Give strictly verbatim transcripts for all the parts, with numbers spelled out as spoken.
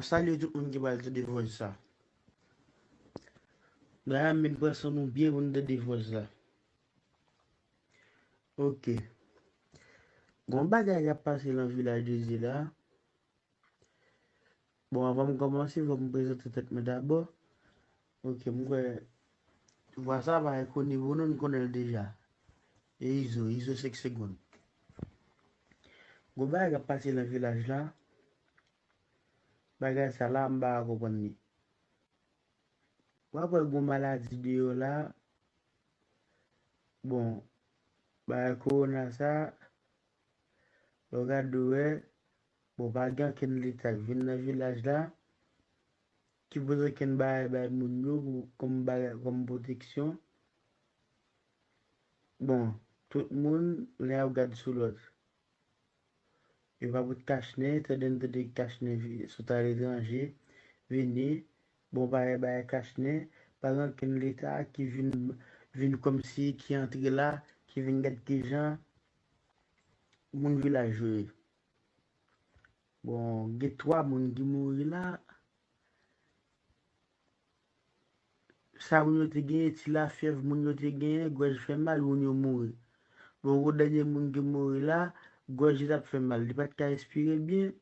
Salye tout moun ki pral tande voice sa. Dayè, m vin pran san nou byen pou n tande voice la. Ok. Gon bagay k ap pase nan Vilaj de Dye la. Bon, anvan m kòmanse, fò m prezante tèt mwen dabò. Ok, m kwè vwa sa pa enkoni pou nou, n konnen l deja. E Izo, Izo senk segonn. Gon bagay k ap pase nan vilaj la. Bagay sa la, m pa ka konprann li. W ap wè gon maladi deyò la. Bon, bagay kowona sa, lè w gade w wè, bon, pa gen ankenn leta k vin nan vilaj la, ki pote ankenn bagay bay moun yo pou, kòm bagay, kòm pwoteksyon. Bon, tout moun, lè y ap gad sou lòt. Yo pa pot kachnen, tande n tande kachnen vi- sot aletranje, vini, bon, bagay, bagay kachnen, pa gen ankenn leta ki vin, vin kòmsi, ki antre la, ki vin gad kijan moun vilaj yo ye. Bon, gen twa moun ki mouri la. Sa moun yo te genyen, ti lafyèv moun yo te genyen, gòj fè mal, moun yo mouri. Bon, gwo dènye moun ki mouri la, gòj li t ap fè mal, li pa t ka respire byen.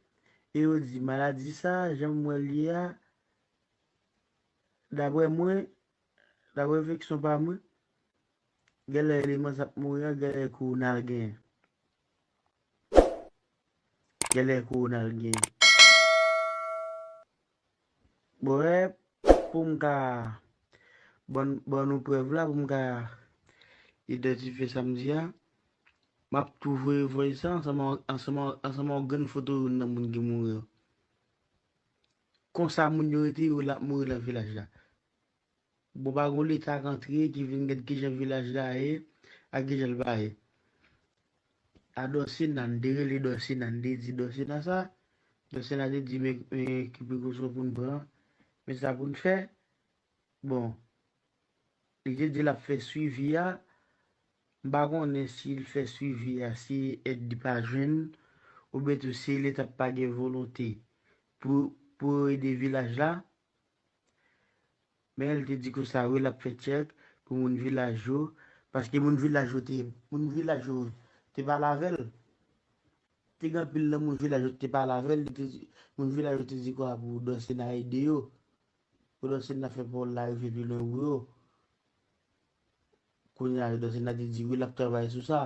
E yo di, maladi sa, jan m wè l ye a, daprè mwen, daprè refleksyon pa mwen, genlè eleman sa ap mouri an, genlè kowona l genyen. Genlè kowona l genyen. Bon, e, pou m ka ban, ban nou prèv la, pou m ka idantifye sa m di a, m ap tou voye voice sa ansanm, ansanm, ansanm yon grenn foto youn nan moun ki mouri yo. Konsa moun yo rete, yo la mouri nan vilaj la. Bon, pa gon leta k antre, ki vin gad kijan vilaj la ye, ak kijan l pa ye. A Dòsena, n te rele Dòsena, n te di Dòsena sa. Dòsena te di, men, men ki prekosyon pou n pran, men sa pou n fè. Bon, li te di l ap fè swivi a. M pa konnen si l fè swivi a, si èd li pa jwenn, oubyen tou si leta pa gen volonte pou, pou ede vilaj la. Men li te di konsa, wi, l ap fè tchèk pou moun vilaj yo, paske moun vilaj yo te, moun vilaj yo te pale avè l. Te gen anpil nan moun vilaj yo te pale avè l, li te di, moun vilaj yo te di kwa pou Dòsena ede yo. Pou Dòsena fè pawòl la rive pi lwen pou yo. Kounye a, Dòsena te di, wi, l ap travay sou sa.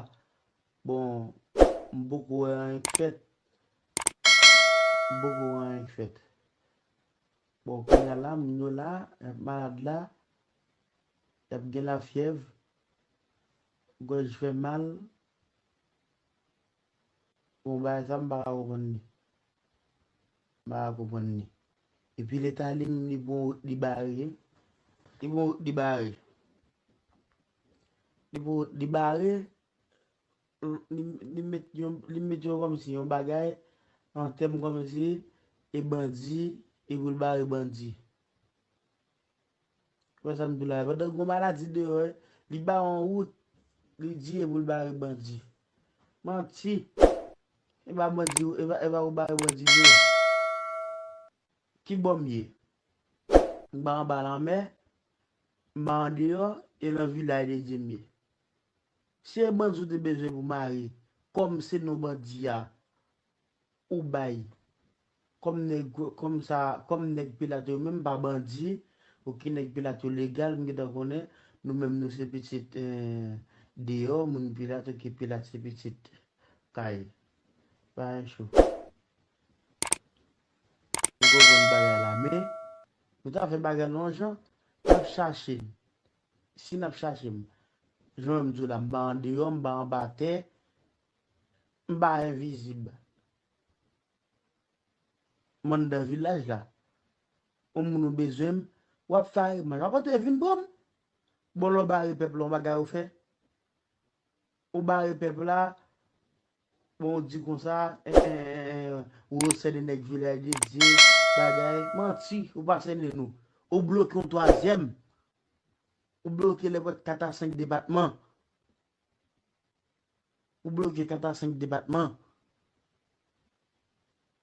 Bon, m poko wè anyen k fèt. M poko wè anyen k fèt. Bon, kounye a la, moun yo la, y ap malad la, y ap gen lafyèv, gòj fè mal. Bon, bagay sa, m pa ka konprann li. M pa ka konprann li. Epi leta li menm, li pran wout li bare. Li pran wout li bare. Li pran wout li bare. Li, li met yon, li met yon kòmsi yon bagay, an tèm kòmsi e bandi, e pou l bare bandi. Wè sa m di w la, pandan gon maladi deyò, li ba yon wout, li di e pou l bare bandi. Manti. E pa bandi, e pa, e pa ou bare bandi vre. Ki bò m ye? M pa anba lanmè, m pa andeyò, e nan vilaj de Dye m ye. Si e bandi w te bezwen pou mare, kòm se non bandi a, ou bay. Kòm nèg, kòm sa, kòm nèg Pilat yo menm pa bandi, oke, nèg Pilat yo legal, m gentan konnen, nou menm nou se pitit, eh, deyò, moun Pilat, oke, Pilat se pitit kay. Pa gen cho. Nou konprann bagay la, men nou ta fè bagay nan yon jan, n ap chache m. Si n ap chache m, jan m di w la, m pa andeyò, m pa anba tè, m pa envizib. M anndan vilaj la. Yon moun ou bezwen m, w ap fè areman. W ap antre vin pran m. Bon, lè w bare pèp la, yon bagay ou fè. Ou bare pèp la, bon, ou di konsa, eh, eh, eh, eh, ou yo sènen nèg Vilaj de Dye, bagay, manti, ou pa sènen nou. Ou bloke yon twazyèm. Ou bloke lè pwèt kat a senk depatman. Ou bloke kat a senk depatman.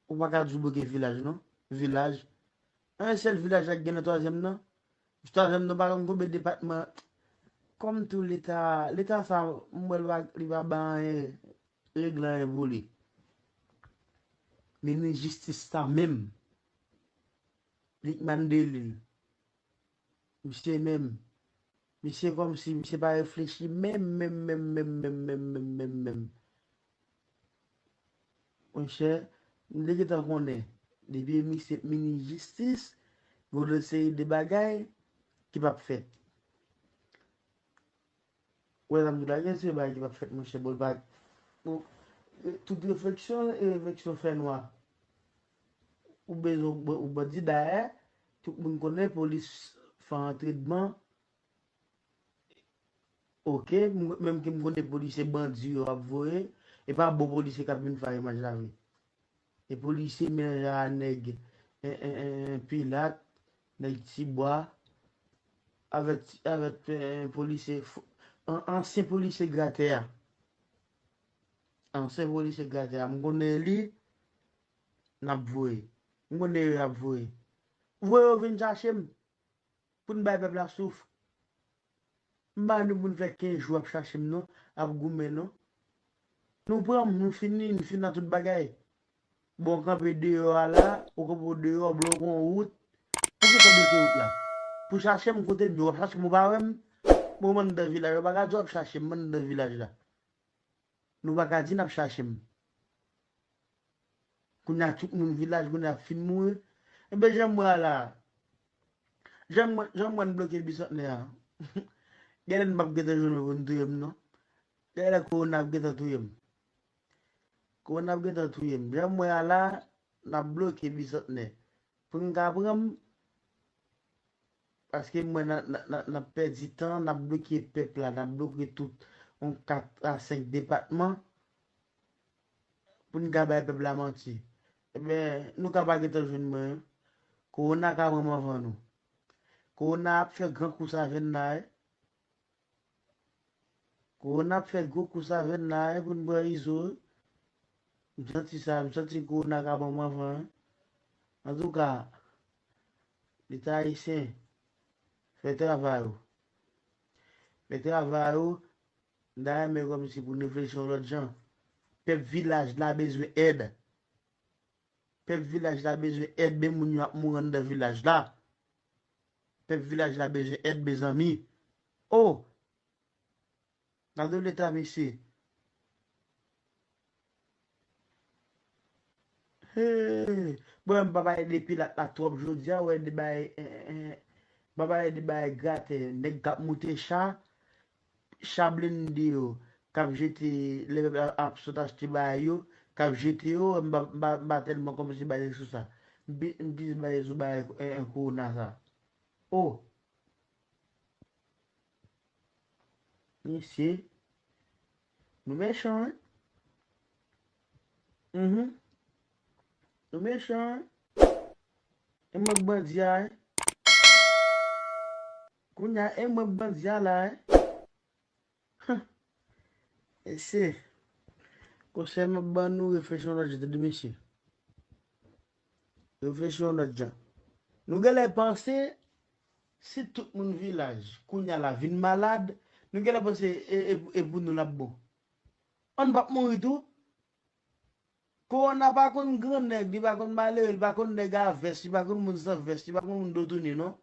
Ou pa ka di w bloke vilaj, non. vilaj. Yon sèl vilaj la ki gen nan twazyèm nan. Twazyèm nan pa konn konbyen depatman. Kòm tou leta, leta sa, m wè li pa, li pa bay anyen, regle anyen pou li. Minis jistis sa menm, Lucmane Delille, misye menm, misye kòmsi misye pa reflechi menm, menm, menm, menm, menm, menm, menm, menm, menm. Monchè, m te gentan konnen, depi misye minis jistis, gen yon seri de bagay ki p ap fèt. Ou wè sa m di w la, gen seri bagay ki p ap fèt, monchè, bon, pa, bon, tout refleksyon e refleksyon fè nwa. Ou bezwen, ou bandi dayè, tout moun konnen polis fè antrenman. Oke, m- menm ke m konnen polisye bandi yo ap voye, e pa bon polisye k ap vin fè imaj la vre. E polisye menm jan a nèg en, en, en, en Pilat, nèg Tibwa, avèk, avèk en, polisye, f- an- ansyen polisye gratè a. Ansyen polisye gratè a. M konnen li, n ap voye. M konnen yo ap voye. Voye yo vin chache m. Pou n bay pèp la souf. M pa nou pou n fè kenz jou ap chache m non, ap goumen non. Nou pran m, nou fini, nou fin nan tout bagay. Bon, w kanpe deyò a la, ou kanpe deyò, w bloke yon wout. Poukisa w bloke wout la? Pou chache m kote m ye, w ap chache m, ou pa wè m? Bon, m anndan vilaj, yo pa ka di w ap chache m, m anndan vilaj la. Nou pa ka di n ap chache m. Kounye a tout moun vilaj, kounye a ap fin mouri. Enben, jan m wè a la, jan m wè, jan m wè n bloke Bisantnè a, genlè n p ap gentan jwenn mwen pou n touye m non. Genlè kowona ap gentan touye m. Kowona ap gentan touye m. Jan m wè a la, n ap bloke Bisantnè. Pou n ka pran m, paske m wè n a- n a- n a- n ap pèdi tan, n ap bloke pèp la, n ap bloke tout yon kat a senk depatman pou n ka bay pèp la manti. Ebyen, nou ka pa gentan jwenn mwen. Kowona ka pran m anvan nou. Kowona ap fè gran kous avè n la, wi. Kowona ap fè gwo kous avè n la, wi, pou n pran Izo, wi. M santi sa, m santi kowona ka pran m anvan, wi. Antouka, Leta ayisyen, fè travay ou. Fè travay ou, m ta renmen kòmsi pou n reflechi yon lòt jan. Pèp vilaj la bezwen èd. Pèp vilaj la bezwen èd, men moun yo ap mouri anndan vilaj la. Pèp vilaj la bezwen èd, mezanmi. O! Gade leta, mesye. Hey! Bon, m pa pale de Pilat la twòp jodi a, wè de bagay, eh, eh, eh, m pa pale de bagay gratè, nèg k ap moute cha, cha blende yo, k ap jete, lè pèp la ap sot achte bagay yo, k ap jete yo, m pa, m pa, m pa tèlman kòmanse baze sou sa. M pi- m plis baze sou bagay, eh, eh, kowona sa. O! Mesye, nou mechan, wi. Mhm. Nou mechan, wi. E mwen k bandi a, wi. Kounye a, e mwen k bandi a la, wi. Mesye, konsèy m ap ban nou, reflechi yon lòt jan, tande, mesye. Reflechi yon lòt jan. Nou genlè panse, si tout moun vilaj, kounye a la, vin malad, nou genlè panse, e, e, e pou nou l ap bon. An n p ap mouri tou. Kowona pa konn grannèg, li pa konn malere, li pa konn nèg a vès, li pa konn moun san vès, li pa konn moun do tounen, non.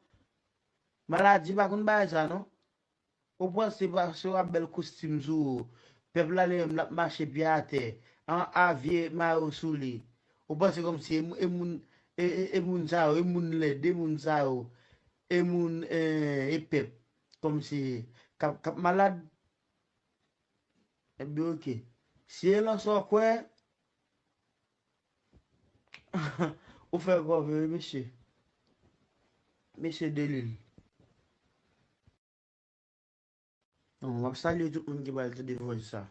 Maladi pa konn bagay sa, non. Ou panse paske w ap bèl kostim sou ou, pèp la li menm l ap mache pye atè, an avye mayo sou li. Ou panse kòmsi e, e moun, e, e, e moun sa yo, e moun lèd, e moun sa yo, e moun, e, e pèp, kòmsi k ap, k ap malad? Ebyen, oke. Si e lan sa w kwè, ou fè kò vre, wi, mesye. Mesye Delil. Bon, m ap salye tout moun ki pral tande vòs sa.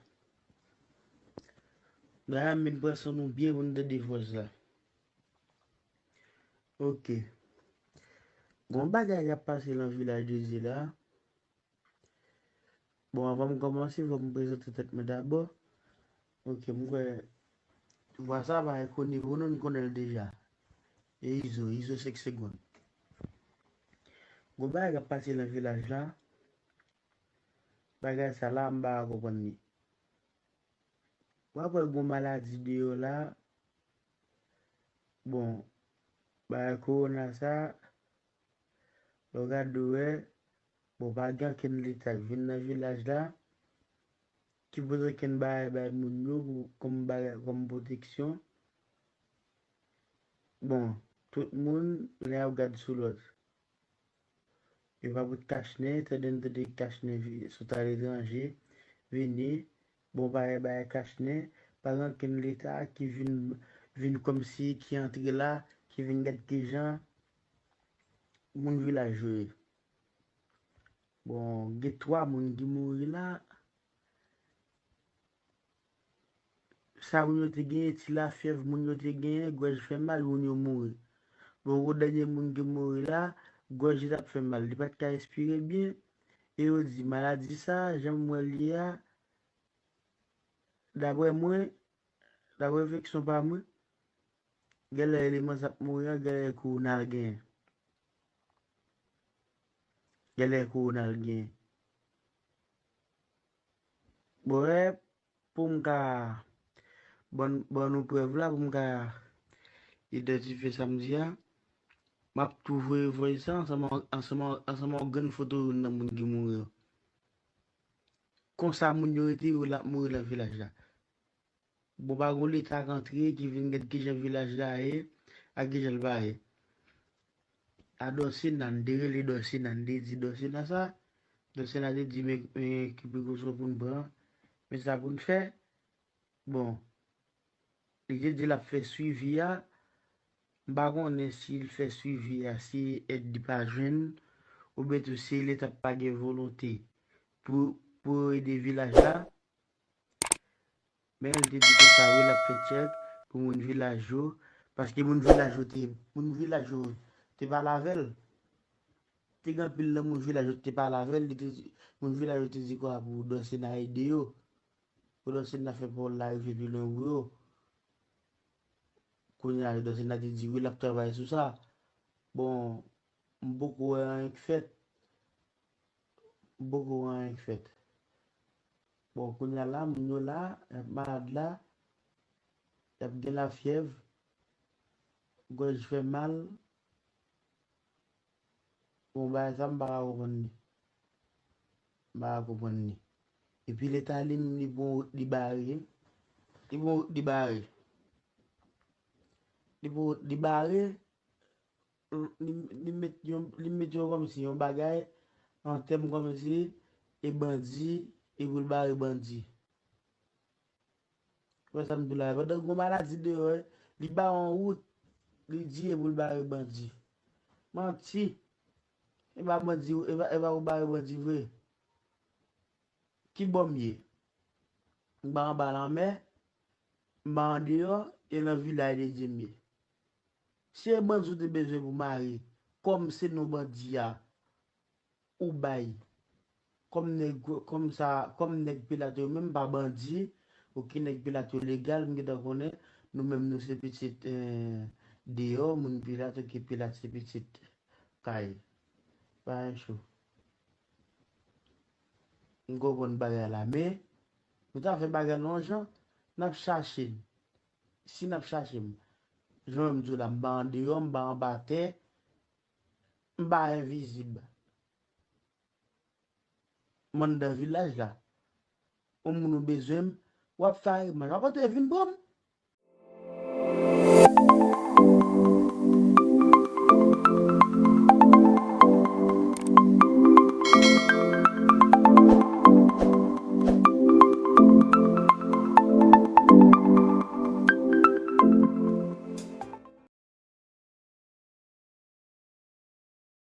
Dayè, m vin pran san nou byen pou n tande vòs la. Oke. Gon bagay k ap pase nan Vilaj de Dye la. Bon, anvan m kòmanse, fò m prezante tèt mwen dabò. Oke, m kwè vwa sa pa enkoni pou nou, n konnen l deja. E Izo, Izo senk segonn. Gon bagay k ap pase nan vilaj la. Bagay sa la, m pa ka konprann li. W ap wè gon maladi deyò la. Bon, bagay kowona sa, lè w gade w wè, bon, pa gen okenn leta k vin nan vilaj la, ki pote okenn bagay bay moun yo pou, kòm bagay, kòm pwoteksyon. Bon, tout moun, lè y ap gad sou lòt. Yo pa pote kachnen, tande n tande kachnen vi- sot aletranje, vini, bon, bagay, bagay kachnen, pa gen okenn leta ki vin, vin kòmsi ki antre la, ki vin gad kijan moun vilaj yo ye. Bon, gen twa moun ki mouri la. Sa moun yo te genyen, ti lafyèv moun yo te genyen, gòj fè mal, moun yo mouri. Bon, gwo dènye moun ki mouri la, gòj li t ap fè mal, li pa t ka respire byen. E yo di, maladi sa, jan m wè l ye a, daprè mwen, daprè refleksyon pa mwen, genlè eleman sa ap mouri an, genlè kowona l genyen. Genlè kowona l genyen. Bon, e, pou m ka ban, ban nou prèv la, pou m ka idantifye sa m di a, m ap tou voye voye sa ansanm, ansanm, ansanm ak grenn foto youn nan moun ki mouri yo. Konsa moun yo rete, yo l ap mouri nan vilaj la. Bon, pa gon leta k antre, ki vin gad kijan vilaj la ye, ak kijan l pa ye. A Dòsina, n te rele Dòsina, n te di Dòsina sa. Dòsina te di, men, men ki prekosyon pou n pran, men sa pou n fè. Bon, li te di l ap fè swivi a. M pa konnen si l fè swivi a, si èd li pa jwenn, oubyen tou si leta pa gen volonte pou, pou ede vilaj la. Men l te di konsa, wi, l ap fè tchèk pou moun vilaj yo, paske moun vilaj yo te, moun vilaj yo te pale avè l. Te gen anpil nan moun vilaj yo te pale avè l, li te di, moun vilaj yo te di kwa pou Dòsina ede yo. Pou Dòsina fè pawòl la rive pi lwen pou yo. Kounye a, Dòsina te di, wi, l ap travay sou sa. Bon, m poko wè anyen k fèt. M poko wè anyen k fèt. Bon, kounye a la, moun yo la, y ap malad la, y ap gen lafyèv, gòj fè mal. Bon, bagay sa, m pa ka konprann li. M pa ka konprann li. Epi leta li menm, li pran wout li bare. Li pran wout li bare. Li pran wout li bare. Li, li met yon, li met yon kòmsi yon bagay an tèm kòmsi e bandi, e pou l bare bandi. Wè sa m di w la, pandan gon maladi deyò, li ba yon wout, li di e pou l bare bandi. Manti. E pa bandi, e pa, e pa pou bare bandi vre. Ki bò m ye? M pa anba lanmè, m pa andeyò, e nan vilaj de Dye m ye. Si e bandi w te bezwen pou mare, kòm se non bandi a, ou bay. Kòm nèg, kòm sa, kòm nèg Pilat yo menm pa bandi, oke, nèg Pilat yo legal, m gentan konnen, nou menm nou se pitit, eh, deyò, moun Pilat, oke, Pilat se pitit kay. Bagay cho. M konprann bagay la, men nou ta fè bagay la yon jan, n ap chache m. Si n ap chache m, jan m di w la, m pa andeyò, m pa anba tè, m pa envizib. M anndan vilaj la. Yon moun ou bezwen m, w ap fè arèman. W ap antre vin pran m.